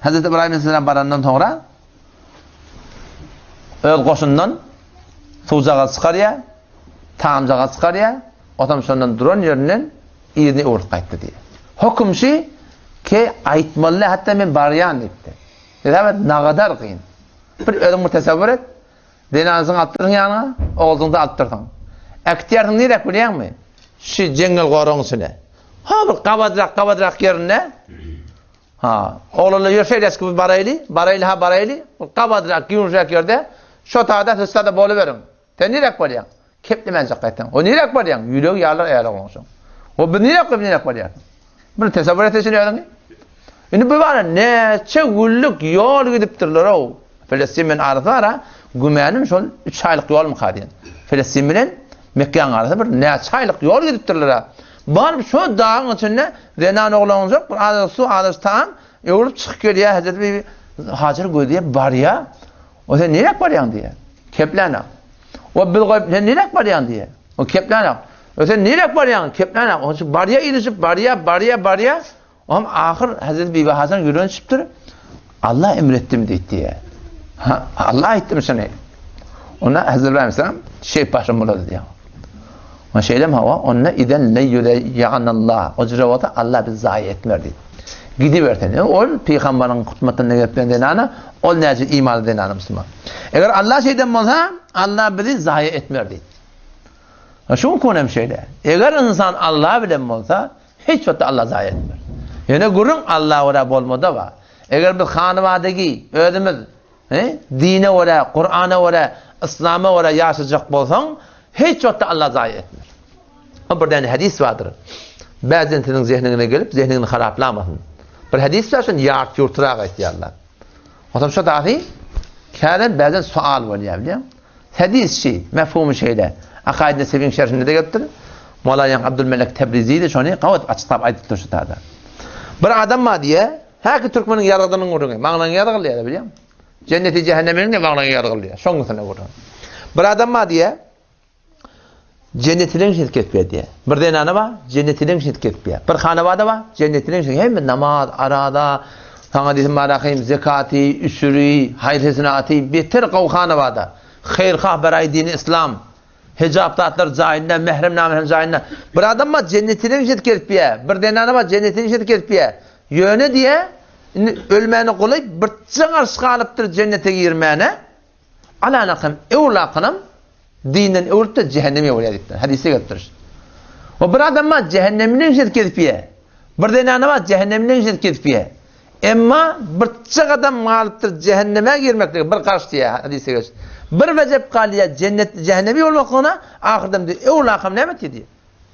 Hazreti Ibrahim aleyhisselam barandan soňra öz goşundan suwjagaz çykarýar, tagamjagaz çykarýar, otam şondan duran ýerinden yzyny öwrüp gaýtdy diýýär. Höküm şi ki aýtmaly hatda men barýan diýipdi. Sebäbi nagadar kyn. Bir özüň bir tesewwür et. Zenanysyňy alyp dursuň ýanyňa, ogluňy-da alyp dursuň. Äkitýärsiň niräk bilýäňmi? Şi jeňňel goragyň içine. Ha bir gabadrak gabadrak ýerinde. Ha, oglanlar ýörşeýläs ki biz baraýly, baraýly ha baraýly. Bir gabadrak ýumşak ýerde şo taýda hüssada boluberiň. Sen niräk barýaň? Keplemänjek gaýtsaň. O niräk barýaň? Ýüregi ýarylar äl ogluň şoň. O biz niräk biz niräk barýarys? Bir tesewwür etse şuny özüňi. Indi bu bara näçe günlük ýol gidipdirler-ow. Filistin bilen arasy bar-a, gümänim şol 3 aýlyk ýolmyka diýen. Filistin bilen Mekgäň arasy bir näçe aýlyk ýol gidipdirler-a. Baryp şo dagyň içinde zenan oglanjyk bir azajyk suw, azajyk tagam öwrüp çykyp gelýär. Hezreti Bibi Hajar gözleýär, barýar. O sen niräk barýaň diýýär. Keplänak. O biz goýup sen niräk barýaň diýýär. O keplänak. O sen niräk barýaň? Keplänak. O barýar ilişip barýar, barýar, barýar. Oňam ahyr Hezreti Bibi Hasan ýüregine düşüpdir. Allah emretdimi diýdi diýýär. Ha, Allah aýtdymy şuny? Onda Hezreti İbrahim Aleyhisselam şeýp başym bolady diýýär. O şeýlem hawa, onda iden le ýuzaýanallah. O jüre bolsa Allah bizi zaýa etmer diýdi. Gidiber sen. Ol pygambaryň hutmatynda gelip bilen zenana, ol näce imanly zenana musulman. Eger Allah şeýden bolsa, Allah bizi zaýa etmer diýdi. Şu gün hem şeýle. Eger insan Allah bilen bolsa, Hiç wagtda Allah zaýa etmez. Ýöne gürrüň Allaha görä bolmada bar. Eger biz hanybadagi özümiz he, dine görä, Kur'ana görä, Yslama görä ýaşajak bolsaň, hiç wagtda Allah zaýa etmez. O bir däne hadis bardyr. Bäzden siziň zehniňize gelip, zehniňizi haraplamasyn. Bir hadis bar, şony ýart-ýurtrak aýtýarlar. Otam şo dahy käden bäzden sual bolýar, bilýäňmi? Hadis şi, mefhumy şeýle. Akaid Nesewiň şerhinde-de gelipdir. Molaýan Abdülmelek Tebrizi-de şony gawy açyklap aýdypdyr şu taýda. Bir adam bar diýe, häki türkmeniň ýargydynyň gürrüňi, maňlaýyň ýazgylýar bilýäňmi? Jenneti jähennemiň de maňlaýyň ýazgylýar. Şoň üstüne gürrüň. Bir adam bar diýe, Jennetileň şeýdip gezip ýör diýýär. Bir zenana bar, jennetileň şeýdip gezip ýör. Bir hanabada bar, jennetileň şeýdip. Hemme namaz, araza, saňa diýsin barahym, zekaty, üşüri, haýyr-hesenaty, beter gowy hanabada. Haýyrhah beraý dini islam. Hijap zatlar jaýynda, mährem namährem jaýynda. Bir adam bar, jennetileň şeýdip gezip ýör. Bir zenana bar, jennetileň şeýdip gezip ýör. Ýöne diýýär, indi ölmäne golaý birçe garşy galypdyr jennete girmäne. Alanakam, öwrülakanam dinden öwrüp-de jähenneme öwürýär diýipdir. Hadysda gelipdir. O bir adam bar jähennemden şeýdip gezip ýe. Bir zenana bar jähennemden şeýdip gezip ýe. Emma bir çyk adam galypdyr jähenneme girmeklige bir garş diýýär hadysda gelipdir. Bir wejep galýar jennet jähennemi bolmaklygyna ahyrdan diýip öwrülakam näme etdi diýip.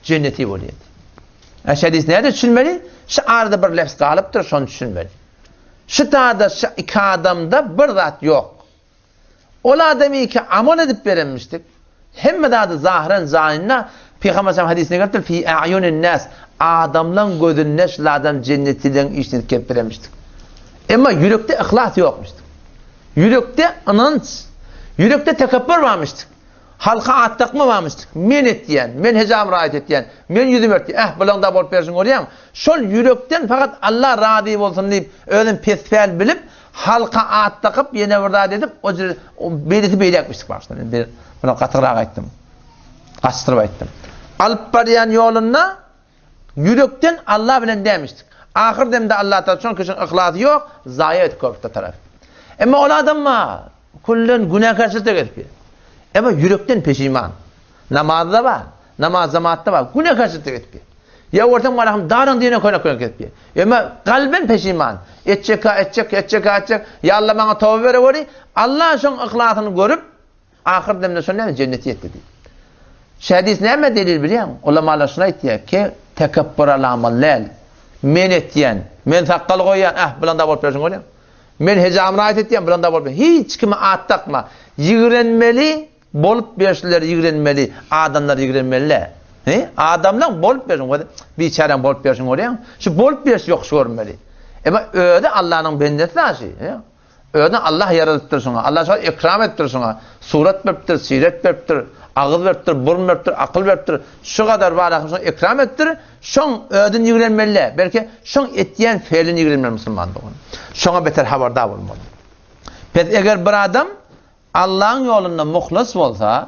Jenneti bolýar. Şu hadys näde düşünmeli? Şu arada bir lefz galypdyr, şony düşünmeli. Şu tada şu iki adamda bir zat ýok. Ol adamy ki amal edip berenmişdik. Hemme zady zahyran jaýynda Pygamber sallam hadysynda gelipdir, fi a'yunin nas, adamlaň gözünde şul adam jennetileň işini edip gelip berenmişdik. Emma ýürekde yhlas ýokmuşdyk. Ýürekde ynanç, ýürekde tekepbür barmyşdyk. Halka at dakma barmyşdyk. Men etýän, men hejam raýat etýän, men ýüzüm örtýän, eh, bulaň-da bolup berşini görýäňmi? Şol ýürekden fakat Allah razy bolsun diýip, özüni pespäl bilip, halka at dakyp, ýene bir zat edip, o jür, beýlesi beýläkmişdik bagyşla. Men bir, muny gatyrak aýtdym. Gaçdyryp aýtdym. Alyp barýan ýolunda ýürekden Allah bilen dämişdik. Ahyr demde Allah tarapy şoň kişiň yhlasy ýok, zaýa edip görüpdir tarap. Emma ol adam bar, Küllen günäkärçilikde gezip ýör. Emma ýürekden peşiman. Namazda bar, namaz jemaatda bar, günäkärçilikde gezip ýör. Ýa görseň malahym daryň diýene könek könek gezip ýör. Emma kalben peşiman. Etjek ha etjek, etjek ha etjek. Ýa Allah maňa toba bereweri. Allah şoň yhlasyny görüp, ahyr demde şol näme jennete ýetdi diýip. Şu hadis näme delil bilýäň? Ulamalar şuny aýtýar ki, tekepbur alamaly däl. Men etýän, men sakgal goýýan, ah, bulan da bolup berşin görýäň. Men hejamyny aýt etýän, bulan da bolup. Hiç kime at dakma. Ýigrenmeli, bolup berşileri ýigrenmeli, adamlar ýigrenmeli. He? Adamlar bolup berşin, biçäräň bolup berşin görýäň. Şu bolup berşi ýokuş görmeli. Emma özi Allanyň bendesi daşy. He? Özüni Allah ýaradypdyr şoňa. Allah şoňa ekram edipdir şoňa. Surat beripdir, siret beripdir, agyz beripdir, burun beripdir, akyl beripdir. Şu gadar bar şoňa ekram edipdir. Şoň özüni ýigrenmeli, belki şoň etýän feýlini ýigrenmeli musulman dogan. Şoňa beter habardar bolmaly. Pes eger bir adam Allaň ýolunda muhlis bolsa,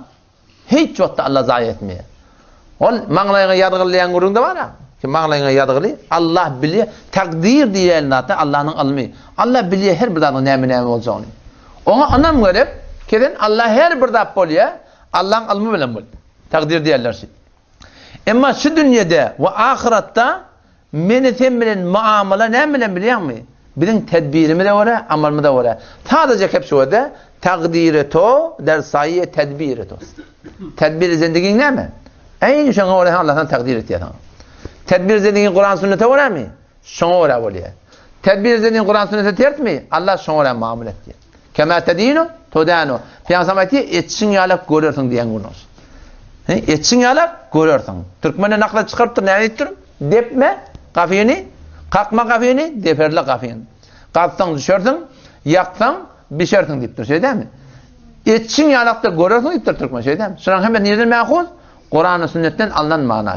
Hiç wagtda Allah zaýa etmeýär. Ol maňlaýyňa ýazgyly diýen gürrüňde bar-a. Ki maňlaýyňa ýazgyly, Allah bilýär. Takdyr diýen zat Allahnyň ylmy. Allah bilýär her bir zadyň näme-näme boljagyny. Oňa ynam gerek, ki sen Allah her bir zat bolýar, Allaň ylmy bilen bolýar. Takdyr diýerler şi. Emma şu dünýede we ahyratda Meni sen bilen muamala näme bilen bilýäňmi? Biziň tedbirimize görä, amalymyza görä. Sadaja kep şu ýerde, Takdiri to der saýy tedbiri tost. Tedbiri zendigiň näme? Eýni şoňa görä Allah sana takdir etýär sana. Tedbir zendigiň Kuran sünnete görämi? Şoňa görä bolýar. Tedbir zendigiň Kuran sünnete tersmi? Allah şoňa görä muamala etýär. Kema tedinu tudanu. Pygamberimiz aýtdy, etşiň ýalak görersiň diýen gün olsun. He, etşiň ýalak görersiň. Türkmende nakla çykarypdyr, näme diýipdir? Depme gafyny, kakma gafyny, deperle gafyny. Gazsaň düşersiň, ýaksaň bişersiň diýipdir, şeý dälmi? Etşiň ýalakda görersiň diýipdir türkmen, şeý dälmi? Şularyň hemmesi nireden mähuz? Kurany sünnetden alnan mana.